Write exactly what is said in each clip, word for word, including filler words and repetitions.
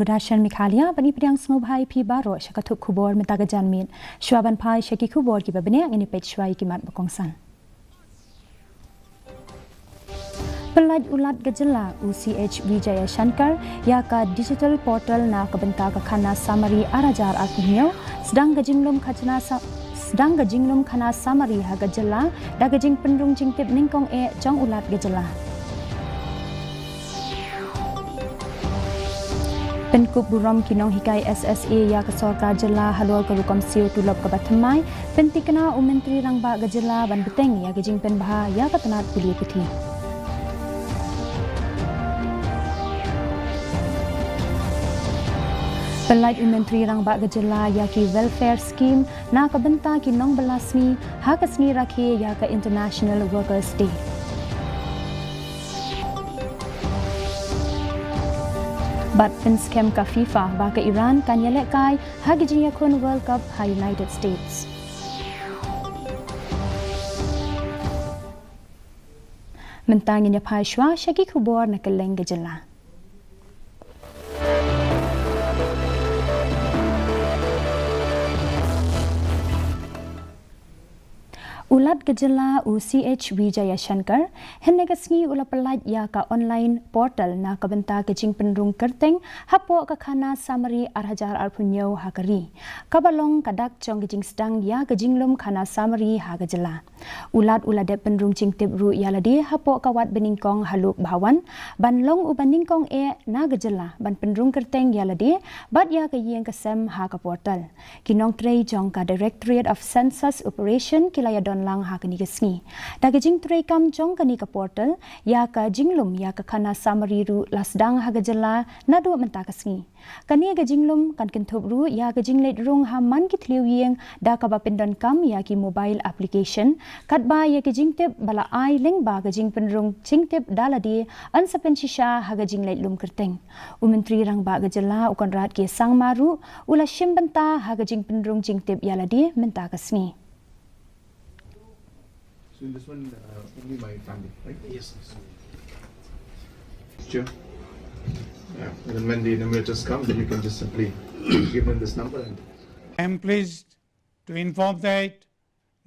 Doordarshan Meghalaya, ba ngi pdiang sngewbha ïa phi baroh sha ka thup khubor mynta ka janmiet. Shuwa ban phai sha ki khubor kiba bniah, ngin ïa peit shuwa ïa ki mat ba kongsan. Pyllait u Lat ka jylla u C H Vijayashankar ïa ka digital portal na ka bynta ka khana samari ar hajar arphew hynñiew, sdang ka jinglum khajna sa-, sdang ka jinglum khana samari ha ka jylla da ka jingpynrung jingtip nyngkong eh jong u Lat ka jylla. Pynkup burom ki nonghikai S S A ïa ka sorkar jylla halor ka rukom siew tulop kaba thymmai, pynthikna u Myntri Rangbah ka jylla ban bteng ïa ka jingpynbha ïa ka tnat pule puthi. Pyllait u Myntri Rangbah ka jylla ïa ki welfare scheme na ka bynta ki nongbylla sngi ha ka sngi rakhe ïa ka International Workers' Day. Bad pynskhem ka FIFA ba ka Iran kan ïalehkai ha ki jingïakhun World Cup ha United States. Mynta ngin ïa phai shuwa sha ki khubor na kylleng ka jylla. U Lat ka jylla u C H Vijayashankar, hynne ka sngi u la pyllait ïa ka online portal na ka bynta ka jingpynrung kyrteng hapoh ka khana samari ar hajar arphew hynñiew ha ka ri, kaba long ka dak jong ka jingsdang ïa ka jinglum khana samari ha ka jylla. U Lat u la dep pynrung jingtip ruh ïa lade hapoh ka wad banyngkong ha Lok Bhawan, ban long uba nyngkong eh na ka jylla ban pynrung kyrteng ïa lade bad ïa ka ïing ka sem ha ka portal. Ki nongtrei jong ka Directorate of Census Operation ki la ïadon lang ha kane ka sngi. Da ka jingtrei kam jong kane ka portal, ïa ka jinglum ïa ka khana samari ruh la sdang ha ka jylla naduh mynta ka sngi. Kane ka jinglum kan kynthup ruh ïa ka jingleit rung ha man ki thliew ïing da kaba pyndonkam ïa ki mobile application, katba ïa ka jingtip ba la ai lyngba ka jingpynrung jingtip da lade yn sa pynshisha ha ka jingleit lum kyrteng. U Myntri Rangbah ka jylla u Conrad K Sangma ruh u la shim bynta ha ka jingpynrung jingtip ïa lade mynta ka sngi. So in this one, uh, only my family, right? Yes, yes. Sure. Yeah, and then when the enumerators come, then you can just simply give them this number and I am pleased to inform that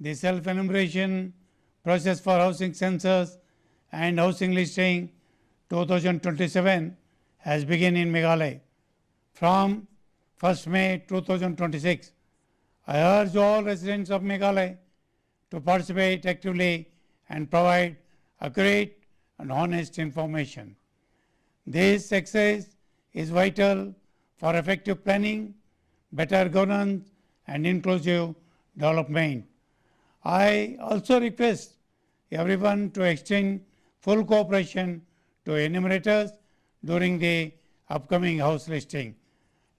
the self-enumeration process for housing census and housing listing two thousand twenty-seven has begun in Meghalaya from first May two thousand twenty-six. I urge all residents of Meghalaya to participate actively and provide accurate and honest information. This exercise is vital for effective planning, better governance, and inclusive development. I also request everyone to extend full cooperation to enumerators during the upcoming house listing.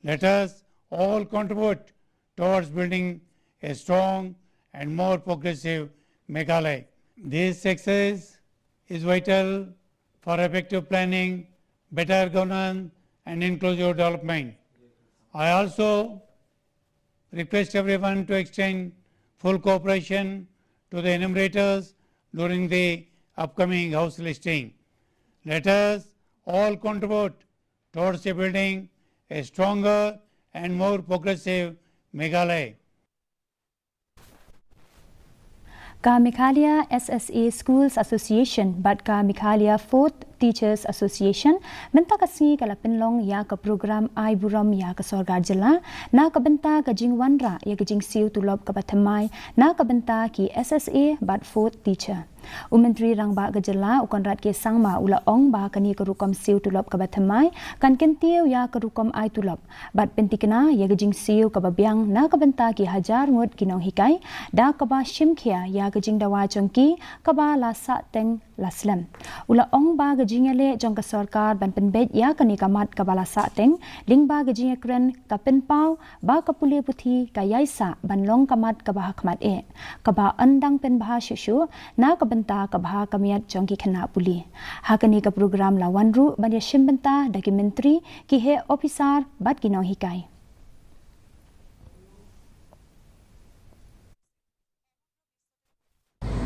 Let us all contribute towards building a strong and more progressive Meghalaya. This success is vital for effective planning, better governance, and inclusive development. I also request everyone to extend full cooperation to the enumerators during the upcoming house listing. Let us all contribute towards building a stronger and more progressive Meghalaya. Ka Meghalaya S S A Schools Association bad ka Meghalaya Fourth Teachers Association mynta ka sngi ka la pynlong ïa ka program ai burom ïa ka sorkar jylla na ka bynta ka jingwanrah ïa ka jingsiew tulop kaba thymmai na ka bynta ki S S A bad fourth teacher. U Myntri Rangbah ka jylla u Conrad K Sangma u la ong ba kane ka rukom siew tulop kaba thymmai kan kyntiew ïa ka rukom ai tulop bad pynthikna ïa ka jingsiew kaba biang na ka bynta ki hajar ngut ki nonghikai da kaba shim khia ïa ka jingdawa jong ki kaba la sah teng la slem. U la ong ba ka jingïaleh jong ka sorkar ban pynbeit ïa kane ka mat kaba la sah teng lyngba ka jingïakren ka pynpaw ba ka pule puthi ka ïaisah ban long ka mat kaba hakhmat eh, kaba yn dang pynbha shuh shuh na ka bynta ka bha ka miat jong ki khynnah pule. Ha kane ka program la wan ruh ban ïashim bynta da ki myntri, ki heh ophisar bad ki nonghikai.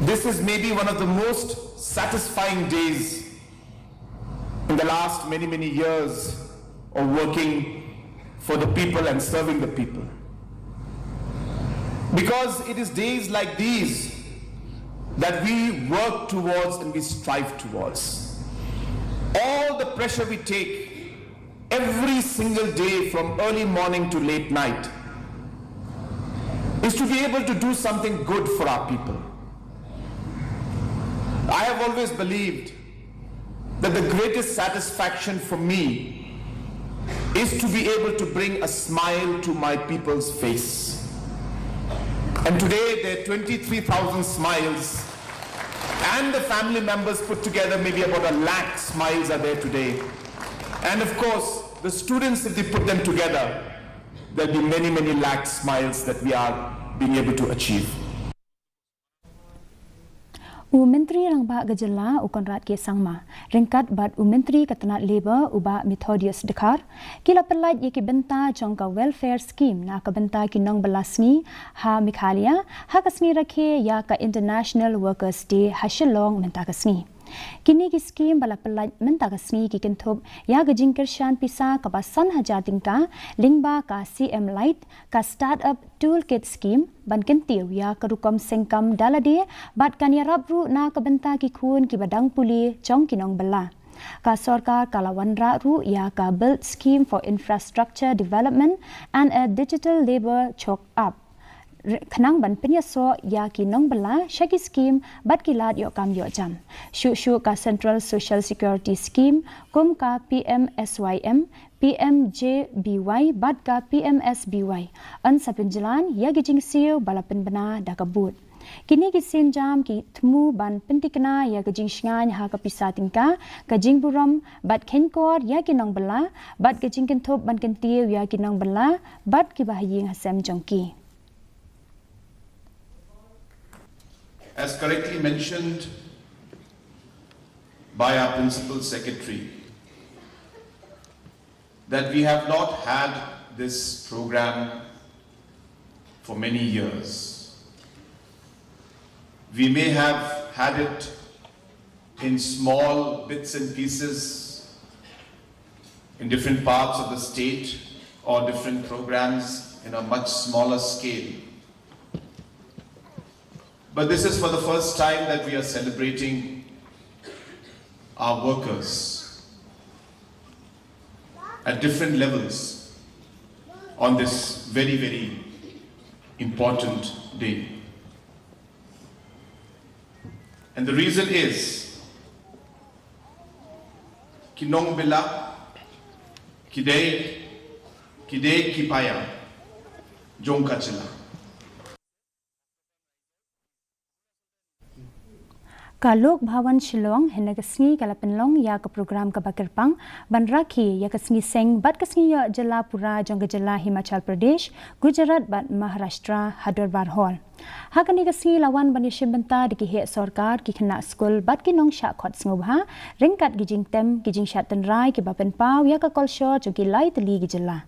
This is maybe one of the most satisfying days in the last many, many years or working for the people and serving the people. Because it is days like these that we work towards and we strive towards. All the pressure we take every single day from early morning to late night is to be able to do something good for our people. I have always believed that the greatest satisfaction for me is to be able to bring a smile to my people's face. And today, there are twenty-three thousand smiles, and the family members put together, maybe about a lakh smiles are there today. And of course, the students, if they put them together, there'll be many, many lakh smiles that we are being able to achieve. U Myntri Rangbah ka Jylla u Conrad K Sangma, ryngkat bad u Myntri ka Tnad Labour u Bah Methodius Dkhar, ki la pyllait ïa ki bynta jong ka Welfare Scheme na ka bynta ki nongbylla sngi ha Meghalaya, ha ka sngi rakhe ïa ka International Workers' Day ha Shillong mynta ka sngi. Kine ki skhim ba la pyllait mynta ka sngi ki kynthup ïa ka jingkyrshan pisa kaba san hajar tyngka lyngba ka C M Light, ka Startup Toolkit Scheme ban kyntiew ïa ka rukom sengkam dalade bad kan ïarap ruh na ka bynta ki khun kiba dang pule jong ki nongbylla. Ka sorkar ka la wanrah ruh ïa ka Build Scheme for Infrastructure Development and a Digital Labour Chok Up, khnang ban pynïasoh ïa ki nongbylla sha ki skhim bad ki lad ïoh kam ïoh jam. Shuh shuh ka Central Social Security Scheme kum ka P M S Y M, P M J B Y bad ka P M S B Y yn sa pynjlan ïa ki jingsiew ba la pynbna da ka bud. Kine ki sienjam ki thmu ban pyntikna ïa ka jingshngaiñ ha ka pisa tyngka, ka jingburom bad kheiñkor ïa ki nongbylla bad ka jingkynthup ban kyntiew ïa ki nongbylla bad kiba ha ïing ha sem jong ki. As correctly mentioned by our Principal Secretary, that we have not had this program for many years. We may have had it in small bits and pieces in different parts of the state or different programs in a much smaller scale. But this is for the first time that we are celebrating our workers at different levels on this very, very important day. And the reason is, ki nongbylla, ki dei, ki dei ki paia jong ka jylla. Ka Lok Bhavan Shillong hynne ka sngi ka la pynlong ïa ka program kaba kyrpang ban rakhe ïa ka sngi seng bad ka sngi ïoh jylla pura jong ka jylla Himachal Pradesh, Gujarat bad Maharashtra ha Dorbar Hall. Ha kane ka sngi la wan ban ïashim bynta da ki heh sorkar, ki khynnah skul bad ki nongshah khot sngewbha ryngkat ki jingtem, ki jingshad tynrai kiba pynpaw ïa ka kolshor jong ki lai tylli ki jylla.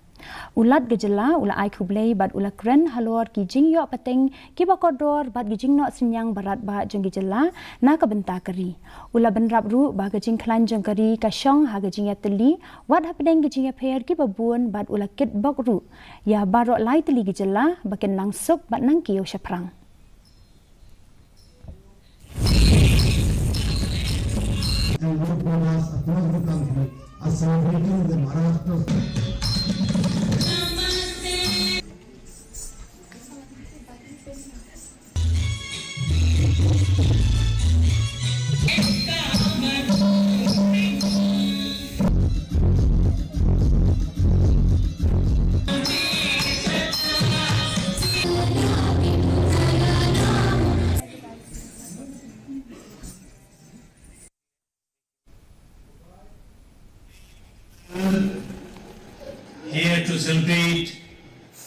U Lat ka jylla u la ai khublei bad u la kren halor ki jingïoh pateng kiba kordor bad ki jingnoh synñiang ba radbah jong ki jylla na ka bynta ka ri. U la bynrap ruh ba ka jingkhlaiñ jong ka ri ka shong ha ka jingïatylli wat hapdeng ki jingïapher kiba bun bad u la kitbok ruh ïa baroh lai tylli ki jylla ba kin nang suk bad nang kiew shaphrang. And work with us across the country are celebrating the Maharashtra. Here to celebrate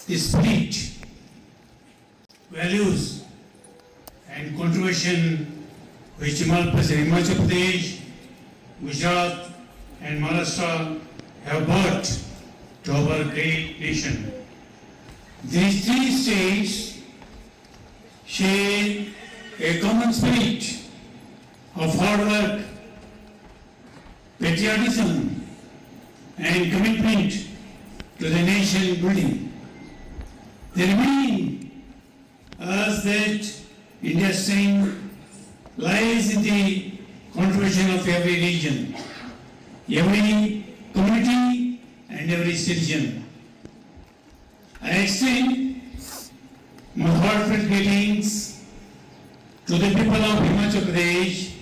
the spirit, values and contribution which Himachal Pradesh, Gujarat and Maharashtra have brought to our great nation. These three states share a common spirit of hard work, patriotism and commitment to the nation building. They remind us that India's strength lies in the contribution of every region, every community, and every citizen. I extend my heartfelt greetings to the people of Himachal Pradesh,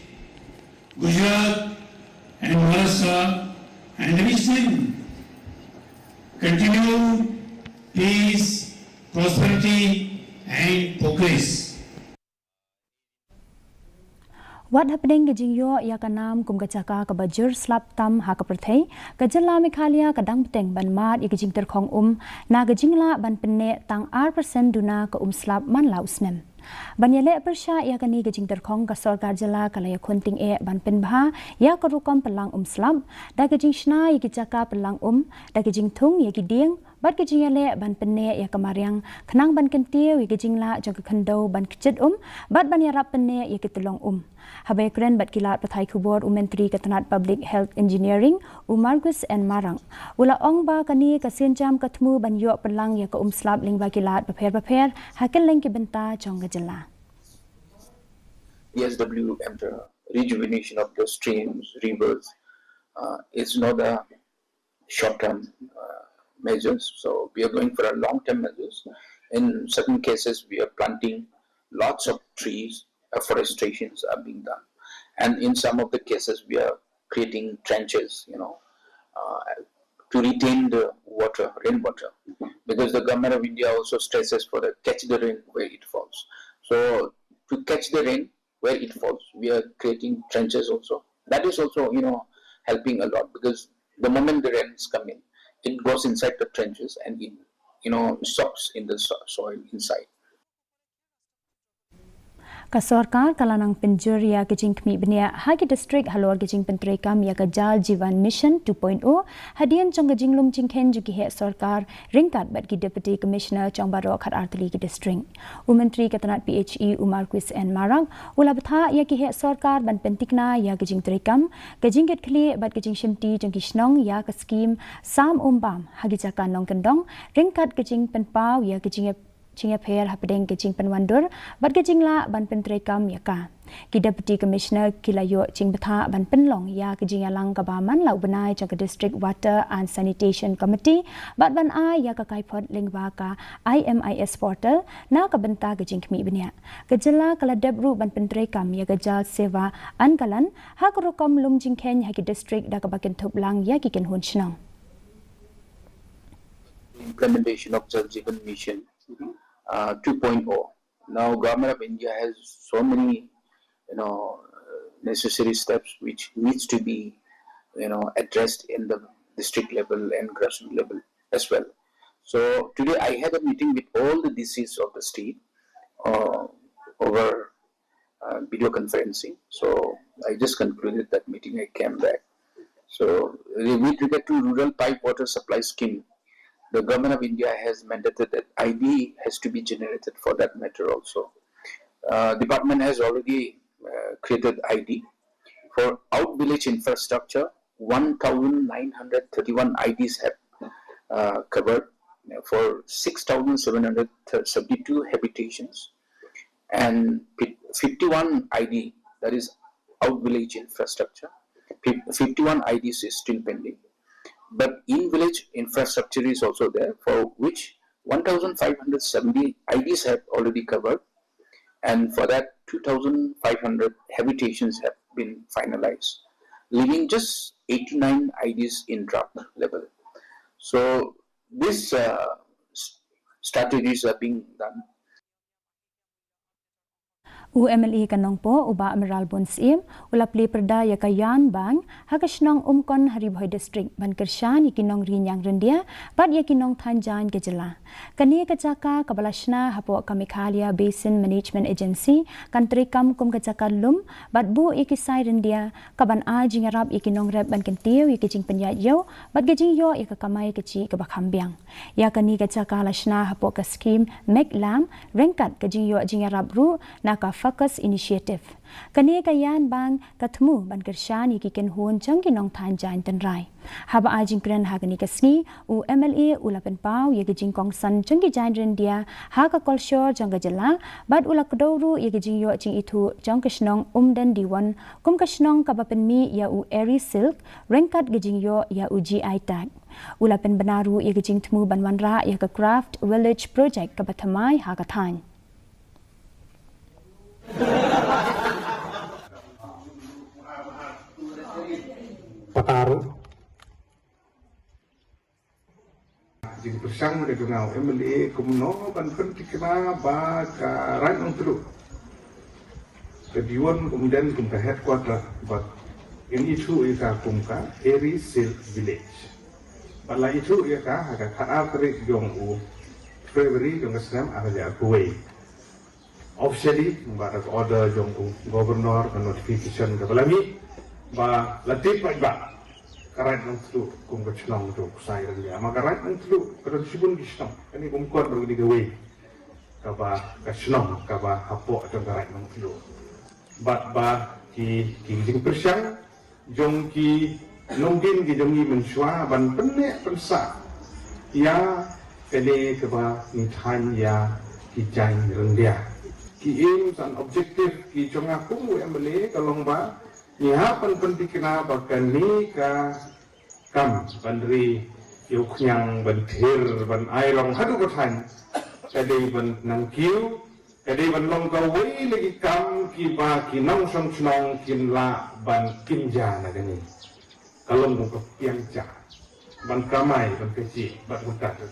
Gujarat, and Maharashtra, and wish them continued peace, prosperity, and progress. Wat hapdeng ka jingïoh ïa ka nam kum ka jaka kaba jur slap tam ha ka pyrthei, ka jylla Meghalaya ka dang bteng ban mad ïa ka jingtyrkhong um na ka jinglah ban pynneh tang ar percent duna ka um slap man la u snem. Ban ïaleh pyrshah ïa kane ka jingtyrkhong, ka sorkar jylla ka la ïakhun tyngeh ban pynbha ïa ka rukom pynlang um slap da ka jingshna ïa ki jaka pynlang um, da ka jingthung ïa ki dieng, bad ka jingïaleh ban pynneh ïa ka mariang khnang ban kyntiew ïa ka jinglah jong ka khyndew ban kjit um bad ban ïarap pynneh ïa ki tyllong um. Haba ïakren bad ki lad pathai khubor, u Myntri ka tnat Public Health Engineering, u Marcuise N Marak, u la ong ba kane ka sienjam ka thmu ban ïoh pynlang ïa ka um slap lyngba ki lad bapher bapher ha kylleng ki bynta jong ka jylla. P S W and the rejuvenation of the streams, rivers, uh, is not a short-term uh, measures. So we are going for a long-term measures. In certain cases, we are planting lots of trees. Afforestations are being done, and in some of the cases, we are creating trenches. You know, uh, to retain the water, rainwater, because the government of India also stresses for the catch the rain where it falls. So to catch the rain where it falls, we are creating trenches also. That is also, you know, helping a lot, because the moment the rains come in, it goes inside the trenches and it, you know, soaks in the so- soil inside. Ka sorkar ka la nang pynjur ïa ka jingkhmih bniah ha ki district halor ka jingpyntreikam ïa ka Jal Jeevan Mission two point oh hadien jong ka jinglum jingkheiñ jong ki heh sorkar ryngkat bad ki Deputy Commissioner jong baroh khatar tylli ki district. U Myntri ka tnat P H E, u Marcuise N Marak, u la bthah ïa ki heh sorkar ban pyntikna ïa ka jingtreikam, ka jingkitkhlieh bad ka jingshimti jong ki shnong ïa ka skhim Sam Um Bam ha ki jaka nongkyndong, ryngkat ka jingpynpaw ïa ka jingïa jingïapher hapdeng ka jingpynwandur bad ka jinglah ban pyntreikam ïa ka. Ki Deputy Commissioner ki la ïoh jingbthah ban pynlong ïa ka jingïalang kaba man la u bnai jong ka District Water and Sanitation Committee bad ban ai ïa ka kaiphod lyngba ka I M I S portal na ka bynta ka jingkhmih bniah. Ka jylla ka la dep ruh ban pyntreikam ïa ka Jal Seva Andolan ha ka rukom lum jingkheiñ ha ki district da kaba kynthup lang ïa ki kynhun shnong. Implementation of Jal Jeevan Mission uh, two point oh. Now, Government of India has so many, you know, uh, necessary steps which needs to be, you know, addressed in the district level and grassroots level as well. So today I had a meeting with all the D Cs of the state uh, over uh, video conferencing. So I just concluded that meeting. I came back. So with regard to rural pipe water supply scheme, the government of India has mandated that I D has to be generated for that matter also. Uh, department has already uh, created I D for out village infrastructure. One thousand nine hundred thirty-one I Ds have uh, covered for six thousand seven hundred seventy-two habitations and fifty-one I D, that is out village infrastructure. Fifty-one I Ds is still pending. But in village infrastructure is also there, for which one thousand five hundred seventy I Ds have already covered, and for that two thousand five hundred habitations have been finalized, leaving just eighty-nine I Ds in draft level. So these uh, strategies are being done. U M L A ka Nongpoh, u Bah Mayralborn Syiem, u la plie pyrda ïa ka Yarn Bank ha ka shnong Umkon ha Ri Bhoi District ban kyrshan ïa ki nongri ñiang ryndia bad ïa ki nongthaiñ jaiñ ka jylla. Kane ka jaka kaba la shna hapoh ka Meghalaya Basin Management Agency kan treikam kum ka jaka lum bad buh ïa ki sai ryndia kaban ai jingïarap ïa ki nongrep ban kyntiew ïa ki jingpynïaid ïew bad ka jingïoh ïa ka kamai kajih kaba kham biang. Ïa kane ka jaka la shna hapoh ka skhim Meglam ryngkat ka jingïoh jingïarap ruh na ka Focus Initiative. Kane ka ïa ban ka thmu ban kyrshan ïa ki kynhun jong ki nongthaiñ jaiñ tynrai. Haba ai jingkren ha kane ka sngi, u M L A u la pynpaw ïa ka jingkongsan jong ki jaiñ ryndia ha ka kolshor jong ka jylla, bad u la kdew ruh ïa ka jingïoh jingithuh jong ka shnong Umden Diwon kum ka shnong kaba pynmih ïa u Eri Silk ryngkat ka jingïoh ïa u G I tag. U la pynbna ruh ïa ka jingthmu ban wanrah ïa ka Craft Village Project kaba thymmai ha ka thaiñ. Pataru. Jingpyrshang ka jong u M L A kumno ban pyntikna ba ka Raid Nongtluh ka Diwon ka Umden kum ka headquarter, bad ngi ithuh ïa ka kum ka Eri Silk Village. Bad la ithuh ïa ka ha ka khatar tarik jong u February jong ka snem ar hajar arphew wei. Officially, ba da ka order jong u Governor, ka notification kaba la mih, ba la tip paidbah ka Raid Nongtluh kum ka shnong jong u ksai ryndia. Ma ka Raid Nongtluh ka don shibun ki shnong, kane kum kon ruh kane kawei kaba ka shnong kaba hapoh jong ka Raid Nongtluh. Bad ba ki, ki jingpyrshang jong ki nongdien ki jong ngi mynshuwa ban pynneh pynsah ïa kane kaba ngi thaiñ ïa ki jaiñ ryndia. Ki aims and objective ki jong nga kum u M L A ka long ba ngi hap ban pyntikna ba kane ka kam ban ri ïa u khñiang ban thir ban ai rong haduh ka thaiñ ka dei ban nang kiew, ka dei ban long kawei na ki kam kiba ki nongshong shnong kin lah ban kynja na kane. Ka long kum ka piang ja ban kamai ban kajih bad mynta ka.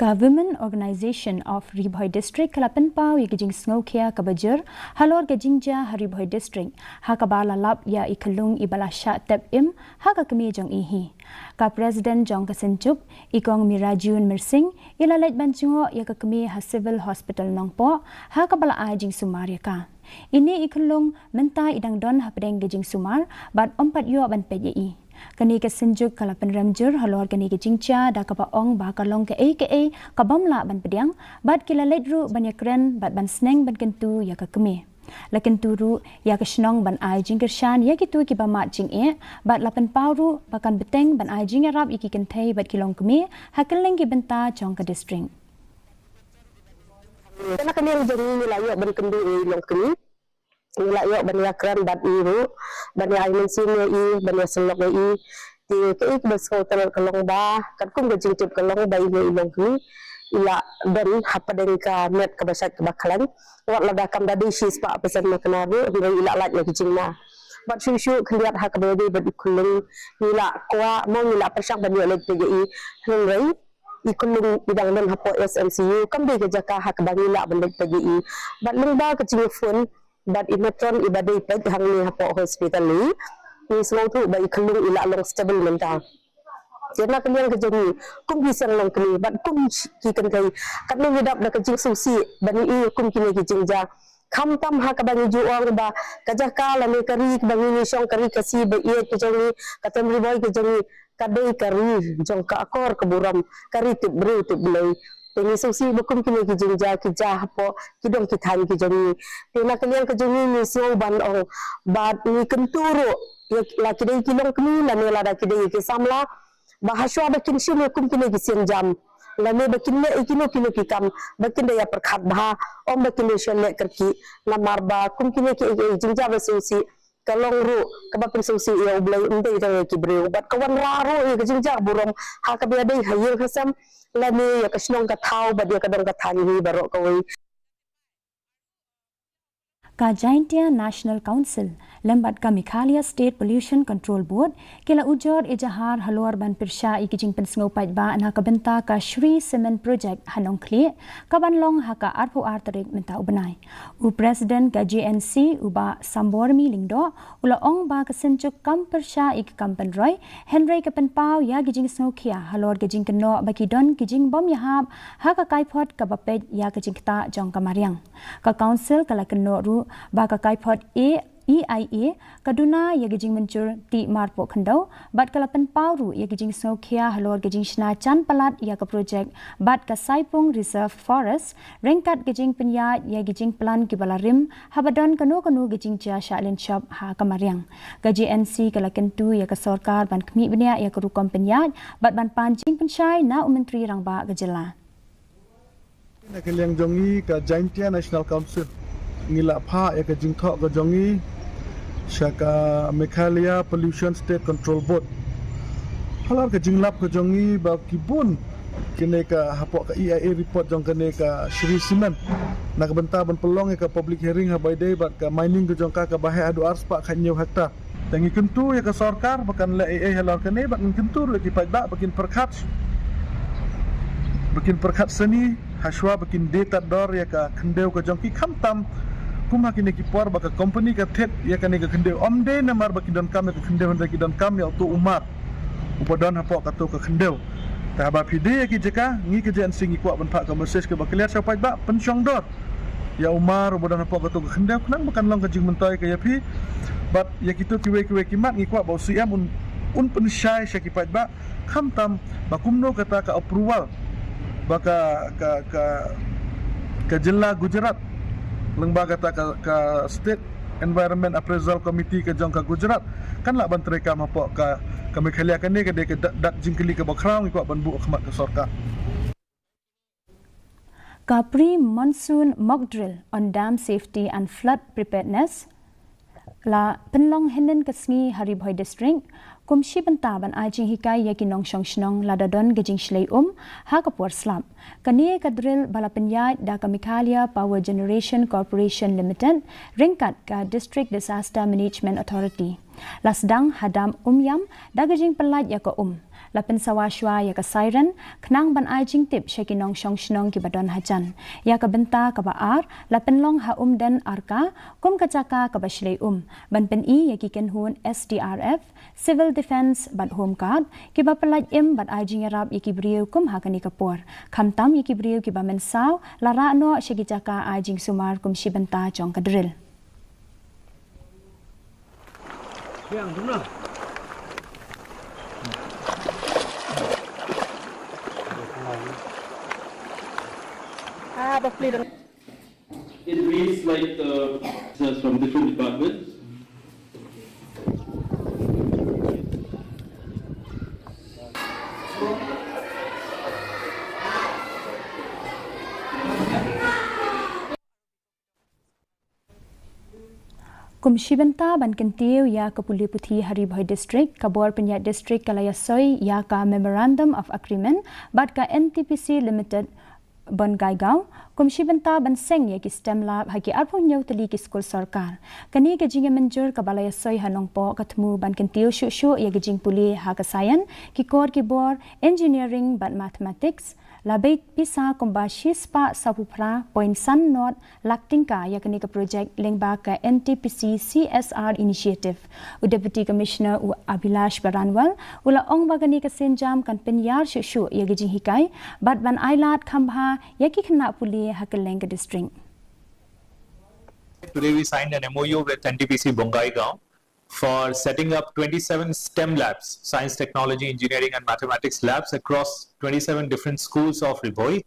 Ka Women Organisation of Ri Bhoi District ka la pynpaw ïa ka jingsngewkhia kaba jur halor ka jingjia ha Ri Bhoi District, ha kaba la lap ïa i khyllung iba la shah tep im ha ka kmie jong i hi. Ka President jong ka Synjuk, i Kong Mirajun Myrsing, i la leit ban jngoh ïa ka kmie ha Civil Hospital Nongpoh, ha kaba la ai jingsumar ïa ka. Ine i khyllung mynta i dang don hapdeng ka jingsumar bad ym pat ïoh ban peit ïa i. Kane ka Synjuk ka la pynrem jur halor kane ka jingjia da kaba ong ba ka long kaei kaei kabym lah ban pdiang, bad ki la leit ruh ban ïakren bad ban sneng ban kyntu ïa ka kmie. La kyntu ruh ïa ka shnong ban ai jingkyrshan ïa kito kiba mad jingeh, bad la pynpaw ruh ba kan bteng ban ai jingïarap ïa ki kynthei bad ki longkmie ha kylleng ki bynta jong ka district. Te na ka liang jong ngi ngi la ïoh ban kynduh ïa i longkmie. Ngi la ïoh ban ïakren bad i ruh, ban ïa ai mynsiem ïa i, ban ïa sylloh ïa i. Te kaei kaba sngewtynnat ka long ba katkum ka jingtip ka long ba i ne i longkmie i la don hapdeng ka met kaba shait kaba khlaiñ. Wat lada kam da dei shispah percent na kane ruh, hynrei i la lait na ki jingma. Bad shuh shuh khyndiat ha kaba ïadei bad i khyllung, ngi la kwah mo ngi la pyrshang ban ïoh leit peit ïa i, hynrei i khyllung i dang don hapoh S M C U, kam dei ka jaka ha kaba ngi lah ban leit peit ïa i. Bad lyngba ka jingïaphone bad i matron iba dei peit hangne hapoh hospital i, ngi sngewthuh ba i khyllung i la long stable mynta. Te na ka liang ka jong ngi kum ki seng longkmie bad kum ki kynthei, katno ngi dap da ka jingsngewsih ban ïohi kum kine ki jingjia. Khamtam ha kaba ngi ju ong ba ka jaka lane ka ri kaba ngi ngi shong, ka ri Khasi ba ïeit ka jong ngi, ka Team Ri Bhoi ka jong ngi, ka dei ka ri jong ka akor ka burom, ka ri tip briew tip Blei. Te ngi sngewsih ba kum kine ki jingjia ki jia hapoh ki dong ki thaiñ ki jong ngi. Te na ka liang ka jong ngi ngi sngew ban ong bad ngi kyntu ruh ïa la ki dei ki longkmie lane lada ki dei ki samla, ba hashwa ba kin shim ïa kum kine ki sienjam lane ba kin leh ïa kino kino ki kam, ba kin da ïa pyrkhat bha, ym ba kin da shu leh kyrkieh. Namar ba kum kine ki, ki jingjia ba sngewsih ka long ruh kaba pynsngewsih ïa U Blei, ym dei tang ïa ki briew. Bad ka wanrah ruh ïa ka jingjia burom ha kaba ïadei ha ïing ha sem lane ïa ka shnong ka thaw bad ïa ka dong ka thaiñ hi baroh kawei. Ka Jaintia National Council lem bad ka Meghalaya State Pollution Control Board ki la ujor ijahar halor ban pyrshah ïa ki jingpynsngew paidbah na ka bynta ka Shree Cement Project ha Nongkhlieh, kaban long ha ka arphew ar tarik mynta u bnai. U President ka J N C, u Bah Sambormi Lyngdoh, u la ong ba ka Synjuk kam pyrshah ïa ki kam pynroi, hynrei ka pynpaw ïa ki jingsngewkhia halor ka jingkynnoh ba ki don ki jingbym ïahap ha ka kaiphod kaba peit ïa ka jingktah jong ka mariang. Ka Council ka la kynnoh ruh ba ka kaiphod A E I A ka duna ïa ka jingmynjur tih marpoh khyndew bad ka la pynpaw ruh ïa ka jingsngewkhia halor ka jingshna jan palat ïa ka projek bad ka Saipung Reserve Forest ryngkat ka jingpynïaid ïa ka jingplan kiba la rim haba don kano kano ka jingjia shah lynshop ha ka mariang. Ka J N C ka la kyntu ïa ka sorkar ban khmih bniah ïa ka rukom pynïaid bad ban pan jingpynshai na u Myntri Rangbah ka jylla. Na ka liang jong ngi ka Jaintia National Council, ngi la phah ïa ka jingthoh ka jong ngi sha ka Meghalaya Pollution State Control Board halor ka jinglap ka jong ngi ba ki bun kine ka hapoh ka E I A report jong kane ka Shree Cement na ka bynta ban pynlong ïa ka public hearing haba ïadei bad ka mining ka jong ka kaba heh haduh arspah khathynñiew hektar. Te ngi kyntu ïa ka sorkar ba kan leh ei ei halor kane bad ngi kyntu ruh ïa ki paidbah ba kin pyrkhat, ba kin pyrkhat sani hashwa ba kin die tad dor ïa ka khyndew ka jong ki, khamtam kum ha kine ki por ba ka company ka thied ïa kane ka khyndew. Ym dei namar ba ki donkam ïa ka khyndew, hynrei ki donkam ïa uto u mar uba don hapoh kato ka khyndew. Te haba phi die ïa ki jaka, ngi ka J N C ngi kwah ban phah ka message kaba clear sha u paidbah, pynshong dor ïa u mar uba don hapoh kato ka khyndew khnang ba kan long ka jingmyntoi ka ïa phi. Bad ïa kito kiwei kiwei ki mat ngi kwah ba u C M un, un pynshai sha ki paidbah, khamtam ba kumno kata ka approval ba ka, ka, ka, ka jylla Gujarat lyngba kata ka, ka State Environment Appraisal Committee ka jong ka Gujarat kan lah ban treikam hapoh ka, ka Meghalaya. Kane ka dei ka dak, dak jingkylli kaba khraw ngi kwah ban buh khmat ka sorkar. Ka Pre-Monsoon Mock Drill on Dam Safety and Flood Preparedness la pynlong hynnin ka sngi ha Ri Bhoi District kum shi bynta ban ai jinghikai ïa ki nongshong shnong lada don ka jingshlei um ha ka por slap. Kane ka drill ba la pynïaid da ka Meghalaya Power Generation Corporation Limited ryngkat ka District Disaster Management Authority. La sdang ha dam Umiam da ka jingpyllait ïa ka um. La pynsawa shwa ïa ka siren khnang ban ai jingtip sha ki nongshong shnong kiba don hajan. Ïa ka bynta kaba ar la pynlong ha Umden Arka kum ka jaka kaba shlei um ban pyni ïa ki kynhun S D R F, Civil Defence bad Home Guard kiba pyllait im bad ai jingïarap ïa ki briew kum ha kane ka por. Khamtam ïa ki briew kiba mynsaw la rah noh sha ki jaka ai jingsumar kum shi bynta jong ka drill. It reads like the officers from different departments. Kum shi bynta ban kyntiew ïa ka pule puthi ha Ri Bhoi District, ka bor pynïaid district ka la ïasoi ïa ka Memorandum of Agreement bad ka N T P C Limited Bongaigaon kum shi bynta ban seng ïa ki STEM lab ha ki arphew hynñiew tylli ki skul sorkar. Kane ka jingïamynjur kaba la ïasoi ha Nongpoh ka thmu ban kyntiew shuh shuh ïa ka jingpule ha ka science, ki kor ki bor, engineering bad mathematics. La beit pisa kumba shispah sawphew phra point san not lak tyngka ïa kane ka project lyngba ka N T P C C S R initiative. U Deputy Commissioner u Abhilash Baranwal u la ong ba kane ka sienjam kan pynïar shuh shuh ïa ka jinghikai bad ban ai lad kham bha ïa ki khynnah pule ha kylleng ka district. Today we signed an M O U with N T P C Bongaigaon for setting up twenty-seven STEM labs, science, technology, engineering, and mathematics labs across twenty-seven different schools of Ri Bhoi.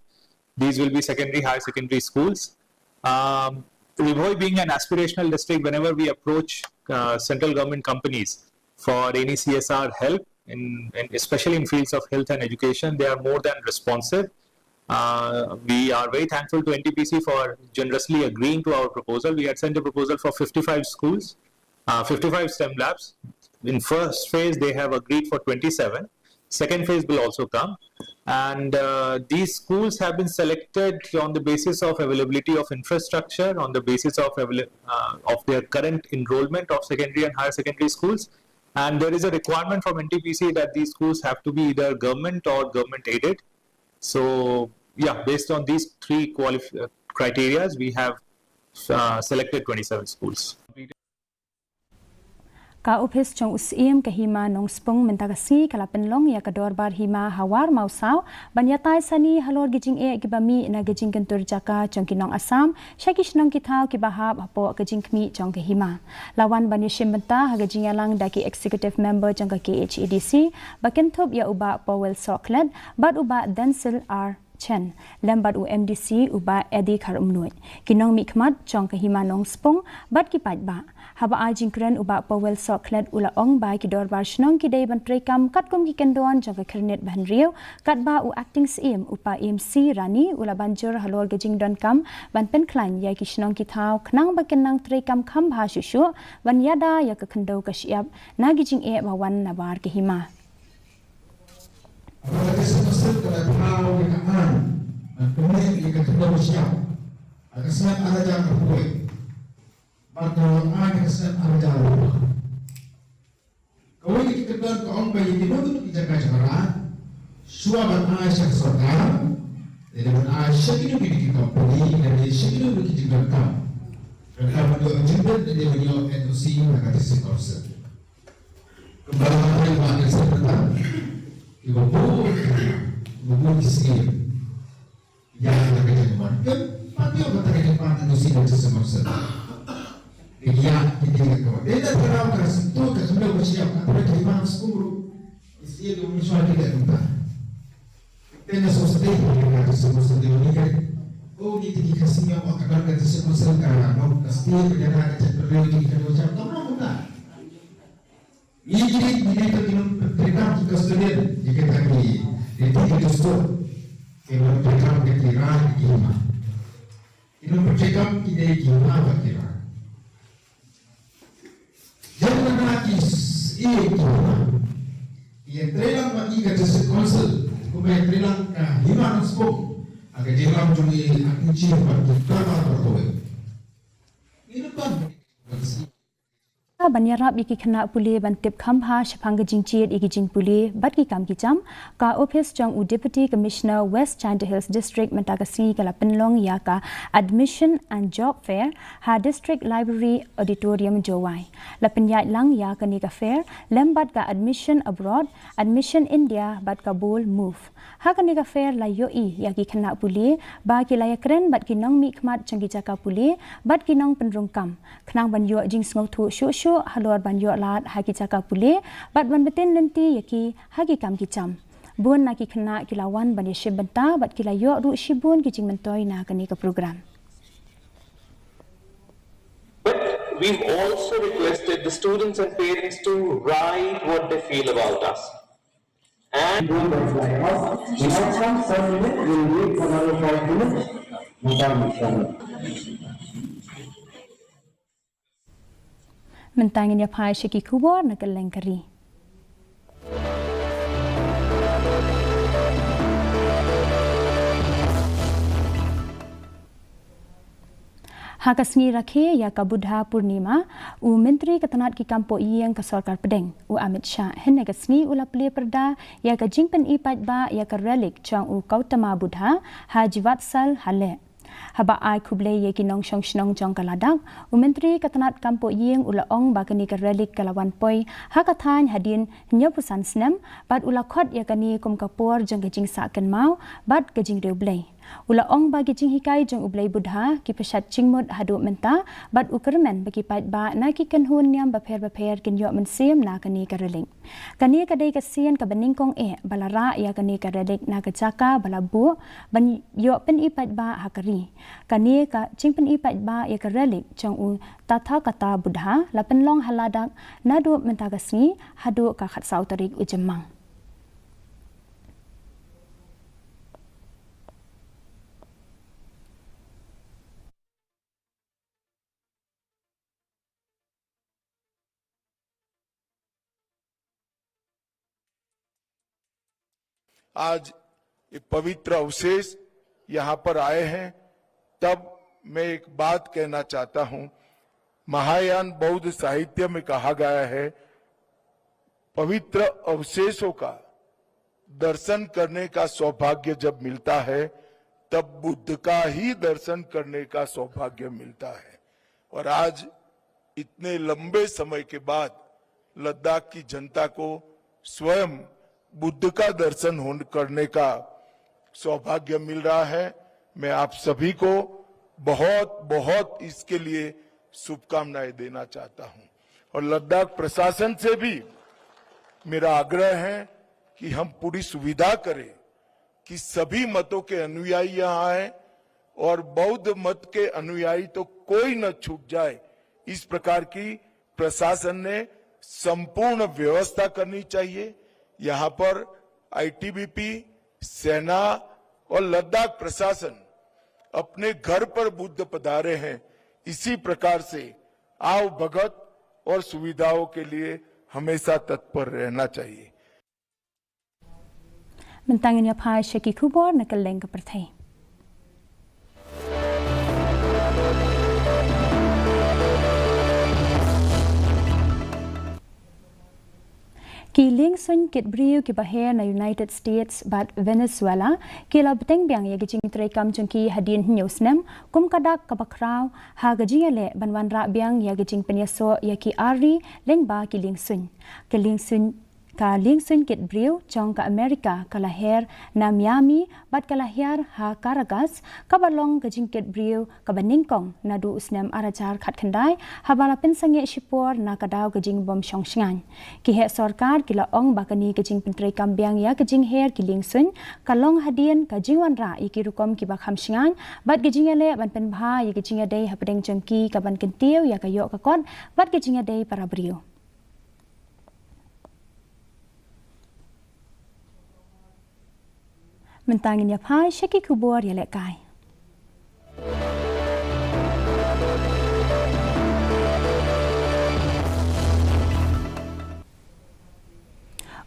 These will be secondary, higher secondary schools. Um, Ri Bhoi being an aspirational district, whenever we approach uh, central government companies for any C S R help, in, in, especially in fields of health and education, they are more than responsive. Uh, we are very thankful to N T P C for generously agreeing to our proposal. We had sent a proposal for fifty-five schools, uh, fifty-five STEM labs. In first phase, they have agreed for twenty-seven. Second phase will also come. And uh, these schools have been selected on the basis of availability of infrastructure, on the basis of, avail- uh, of their current enrollment of secondary and higher secondary schools. And there is a requirement from N T P C that these schools have to be either government or government aided. So, yeah, based on these three qualif- uh, criteria, we have uh, selected twenty-seven schools. Ka ophis jong u Syiem ka Hima Nongspung mynta ka sngi ka la pynlong ïa ka dorbar hima ha War Mawsaw ban ïatai sani halor ki jingeh kiba mih na ki jingkyntur jaka jong ki nong Assam sha ki shnong ki thaw kiba hap hapoh ka jingkhmih jong ka hima. La wan ban ïashim bynta ha ka jingïalang da ki executive member jong ka K H A D C ba kynthup ïa u Bah Powell Sohkhlet bad u Bah Denzil R Chen, lem bad u M D C u Bah Eddie Kharumnuid, ki nongmihkhmat jong ka Hima Nongspung bad ki paidbah. Haba ai jingkren u Bah Powell Sohkhlet u la ong ba ki dorbar shnong ki dei ban treikam katkum ki kyndon jong ka Khyrnit Bahynriew, katba u Acting Syiem u Paiem C Rani u la ban jur halor ka jingdonkam ban pynkhlaiñ ïa ki shnong ki thaw khnang ba kin nang treikam kham bha shuh shuh ban ïada ïa ka khyndew ka shyiap na ki jingeh ba wan nabar ka hima. Haba ka jingïaseng ka la thaw ïa ka aiñ ban kynnoh ïa ka khyndew ka shyiap ha ka snem ar hajar arphew wei bad ka la long aiñ ha ka snem ar hajar arphew phra. Kawei na ki kyndon ka ong ba ïa kino kino ki jaka jong ka raid, shuwa ban ai sha ka sorkar, lane ban ai sha kino kino ki company, lane sha kino kino ki jingdonkam, donkam ban ïoh jingmut lane ban ïoh N O C na ka District Council. Kumba la ong ba ka seng mynta, kiba bun, kiba bun ki siem ïa ka jingmut. Kim pat ïoh kata ka jingmut na N O C na ka District Council. Ki ïa ki dei ka, dei na thaw ka sngewthuh ka khyndew ka shyiap, ka thaw ka hima Nongspung ruh, ki siem ki bym shuwa ki dei kumta. Te nga sngewsih ïa ka District Council de Mawlai. Ko ngi te ki Khasi ïa ka don ka District Council ka long ka state ka jaka ka jaitbynriew ki khyndew ka shyiap, kam long kumta. Ngi ki dei, ngi dei ki nongpyntreikam ki custodian ïa kita ki riti ki dustur. Ki nongpyntreikam ki raid ki hima. Ki nongpyntreikam ki dei ki hima bad ki raid. Ïa kata ki s-, ïa ki hima. Ïa treilang bad ïa ka District Council, kumba ïa treilang ka Hima Nongspung ha ka jingïalam jong i Acting Chief bad ki dorbar baroh kawei. Ngi nang ban Ban ïarap ïa ki khynnah pule ban tip kham bha shaphang ka jingjied ïa ki jingpule bad ki kam ki jam, ka ophis jong u Deputy Commissioner West Jaintia Hills District mynta ka sngi ka la pynlong ïa ka Admission and Job Fair ha District Library Auditorium Jowai. La pynïaid lang ïa kane ka fair lem bad ka Admission Abroad, Admission India bad ka Bold Move. Ha kane ka fair la ïohi ïa ki khynnah pule ba ki la ïakren bad ki nongmihkhmat jong ki jaka pule bad ki nongpynrung kam, khnang ban ïoh jingsngewthuh shuh shuh halor ban ïoh lad ha ki jaka pule bad ban btin lynti ïa ki ha ki kam ki jam. Bun na ki khynnah ki la wan ban ïashim bynta bad ki la ïoh ruh shibun ki jingmyntoi na kane ka program. But we've also requested the students and parents to write what they feel about us. And do that fly off. In outcome, seven minutes, we'll wait for another five minutes. Madam, Madam. Mynta ngin ïa phai sha ki khubor na kylleng ka ri. Ha ka sngi rakhe ïa ka Buddha Purnima, u Myntri ka tnat ki kam poh ïing ka Sorkar Pdeng, u Amit Shah, hynne ka sngi u la plie pyrda ïa ka jingpyni paidbah ïa ka relik jong u Gautama Buddha ha Jivatsal ha Leh. Haba ai khublei ïa ki nongshong shnong jong ka Ladakh, u Myntri ka tnat kam poh ïing u la ong ba kane ka relik ka la wan poi ha ka thaiñ hadien hynñiewphew san snem, bad u la khot ïa kane kum ka por jong ka jingsah kynmaw bad ka jingriewblei. U la ong ba ki jinghikai jong u Blei Buddha ki pyrshah jingmut haduh mynta, bad u kyrmen ba ki paidbah na ki kynhun niam bapher bapher kin ïoh mynsiem na kane ka relik. Kane ka dei ka sien kaba nyngkong eh ba la rah ïa kane ka relik na ka jaka ba la buh ban ïoh pyni paidbah ha ka ri. Kane ka jingpyni paidbah ïa ka relik jong u Tathagata Buddha la pynlong ha Ladakh naduh mynta ka sngi haduh ka khatsaw tarik u Jymmang. आज ये पवित्र अवशेष यहाँ पर आए हैं, तब मैं एक बात कहना चाहता हूं। महायान बौद्ध साहित्य में कहा गया है, पवित्र अवशेषों का दर्शन करने का सौभाग्य जब मिलता है, तब बुद्ध का ही दर्शन करने का सौभाग्य मिलता है। और आज इतने लंबे समय के बाद लद्दाख की जनता को स्वयं बुद्ध का दर्शन होन-, करने का सौभाग्य मिल रहा है। मैं आप सभी को बहुत, बहुत इसके लिए शुभकामनाएं देना चाहता हूं। और लद्दाख प्रशासन से भी मेरा आग्रह है कि हम पूरी सुविधा करें कि सभी मतों के अनुयायी यहां आए और बौद्ध मत के अनुयायी तो कोई न छूट जाए, इस प्रकार की प्रशासन ने संपूर्ण व्यवस्था करनी चाहिए। यहां पर आईटीबीपी, सेना और लद्दाख प्रशासन अपने घर पर बुद्ध पधारे हैं, इसी प्रकार से आवभगत और सुविधाओं के लिए हमेशा तत्पर रहना चाहिए। Mynta ngin ïa phai sha ki khubor na kylleng ka pyrthei. Ki liengsuiñ kit briew kiba her na United States bad Venezuela ki la bteng biang ïa ka jingtreikam jong ki hadien hynñiew snem kum ka dak kaba khraw ha ka jingïaleh ban wanrah biang ïa ka jingpynïasoh ïa ki ar ri lyngba ki liengsuiñ. Ka liengsuiñ Ka liengsuiñ kit briew jong ka Amerika ka la her na Miami bad ka la hiar ha Caracas, kaba long ka jingkit briew kaba nyngkong naduh u snem ar hajar khatkhyndai, haba la pynsangeh shipor na ka daw ka jingbym shong shngaiñ. Ki heh sorkar ki la ong ba kane ka jingpyntreikam biang ïa ka jingher ki liengsuiñ ka long hadien ka jingwanrah ïa ki rukom kiba kham shngaiñ bad ka jingïaleh ban pynbha ïa ka jingïadei hapdeng jong ki, kaban kyntiew ïa ka ïoh ka kot bad ka jingïadei para briew. Mynta ngin ïa phai sha ki khubor ïalehkai.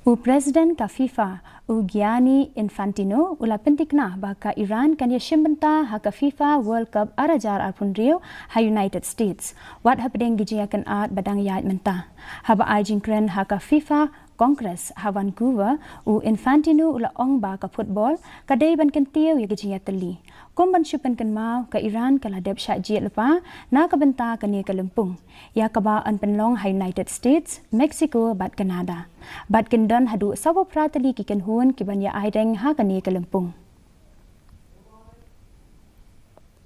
U President ka FIFA, u Gianni Infantino, u la pynthikna ba ka Iran kan ïashim bynta ha ka FIFA World Cup ar hajar arphew hynriew ha United States, wat hapdeng ki jingïakynad ba dang ïaid mynta. Haba ai jingkren ha ka FIFA Congress ha Vancouver, u Infantino u la ong ba ka football ka dei ban kyntiew ïa ka jingïatylli. Kum ban shu pynkynmaw, ka Iran ka la dep shah jied lypa na ka bynta kane ka lympung, ïa kaba yn pynlong ha United States, Mexico bad Canada. Bad kin don haduh sawphew phra tylli ki kynhun kiban ïa aideng ha kane ka lympung.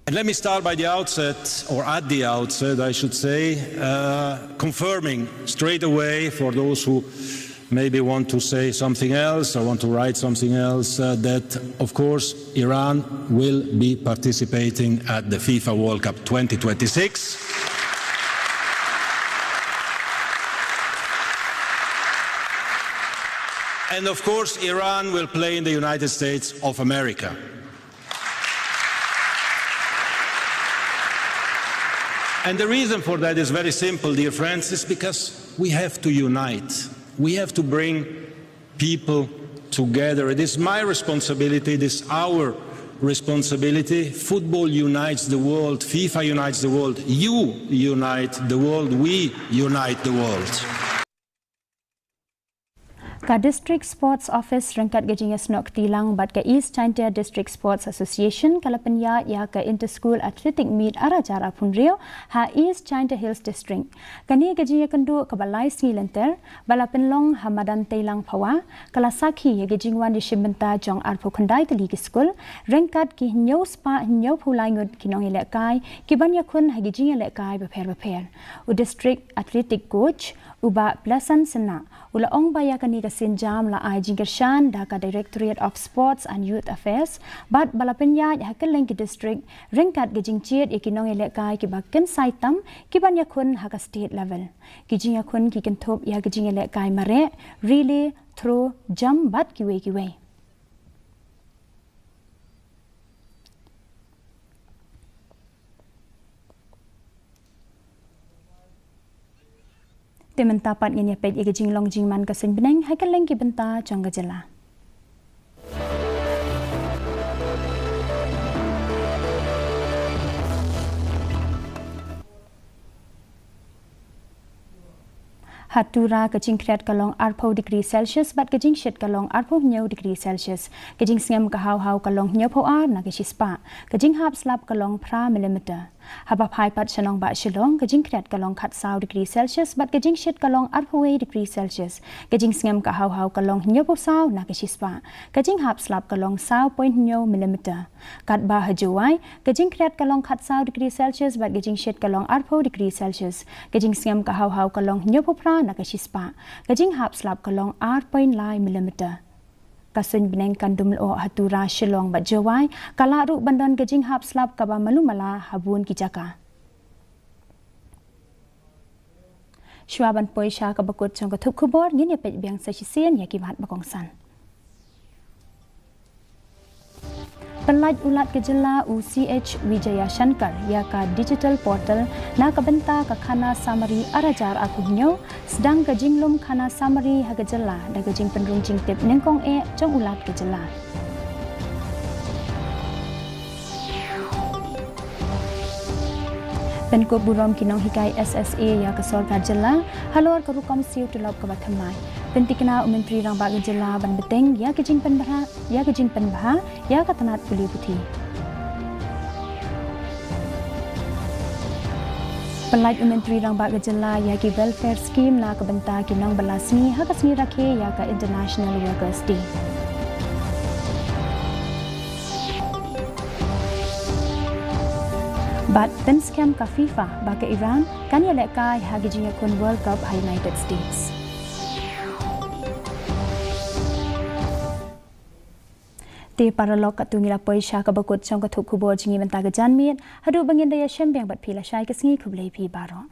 And let me start by the outset, or at the outset, I should say, uh, confirming straight away for those who maybe want to say something else or want to write something else, uh, that, of course, Iran will be participating at the FIFA World Cup twenty twenty-six. And of course, Iran will play in the United States of America. And the reason for that is very simple, dear friends, is because we have to unite. We have to bring people together. It is my responsibility, it is our responsibility. Football unites the world, FIFA unites the world, you unite the world, we unite the world. Ka District Sports Office ryngkat ka jingïasnoh kti lang bad ka East Jaintia District Sports Association ka la pynïaid ïa ka Inter-School Athletic Meet ar hajar arphew hynriew ha East Jaintia Hills District. Kane ka jingïakynduh kaba lai sngi lynter ba la pynlong ha Madan Teilang Phawa ka la sakhi ïa ka jingwan ïashim bynta jong arphew khyndai tylli ki skul ryngkat ki hynñiew spah hynñiewphew lai ngut ki nongïalehkai kiban ïakhun ha ki jingïalehkai bapher bapher. U District Athletic Coach, u Bah Pleasant Synnah, u la ong ba ïa kane ka sienjam la ai jingkyrshan da ka Directorate of Sports and Youth Affairs bad ba la pynïaid ha kylleng ki district ryngkat ka jingjied ïa ki nongïalehkai kiba kynsai tam kiban ïakhun ha ka state level. Ki jingïakhun ki kynthup ïa ka jingïalehkai mareh, relay, throw, jump bad kiwei kiwei. Te mynta pat ngin ïa peit ïa ka jinglong jingman ka suiñ bneng ha kylleng ki bynta jong ka jylla. Ha Tura ka jingkhriat ka long arphew degree Celsius bad ka jingshit ka long arphew hynñiew degree Celsius. Ka jingsngem ka haw haw ka long hynñiewphew ar na ka shispah. Ka jinghap slap ka long phra millimeter. Haba phai pat sha nongbah Shillong, ka jingkhriat ka long khatsaw degree Celsius bad ka jingshit ka long arphew wei degree Celsius. Ka jingsngem ka haw haw ka long hynñiewphew saw na ka shispah. Ka jinghap slap ka long saw point hynñiew millimeter. Katba ha Jowai, ka jingkhriat ka long khatsaw degree Celsius bad ka jingshit ka long arphew degree Celsius. Ka jingsngem ka haw haw ka long hynñiewphew phra na ka shispah. Ka jinghap slap ka long ar point lai millimeter. Ka suiñ bneng kan dum lyoh ha Tura, Shillong bad Jowai, ka lah ruh ban don ka jinghap slap kaba malu mala ha bun ki jaka. Shuwa ban poi sha kaba kut jong ka thup khubor, ngin ïa peit biang sa shisien ïa ki mat ba kongsan. Pynlait u Lat ka jylla u C H Vijayashankar ïa ka digital portal na ka bynta ka khana samari ar hajar arphew hynñiew, sdang ka jinglum khana samari ha ka jylla da ka jingpynrung jingtip nyngkong eh jong u Lat ka jylla. Pynkup burom ki nonghikai S S A ïa ka sorkar jylla halor ka rukom siew tulop kaba thymmai. Pyntikna u Myntri Rangbah ka jylla ban bteng ïa ka jingpynbha, ïa ka jingpynbha ïa ka tnat pule puthi. Pynlait u Myntri Rangbah ka jylla ïa ki welfare scheme na ka bynta ki nongbylla sngi ha ka sngi rakhe ïa ka International Workers' Day. Bad pynskhem ka FIFA ba ka Iran kan ïalehkai ha ka jingïakhun World Cup ha United States. Te paralok, katto ngi la poi sha kaba kut jong ka thup khubor jong ngi mynta ka janmiet. Haduh ba ngin da ïashem biang bad phi lashai ka sngi, khublei phi baroh.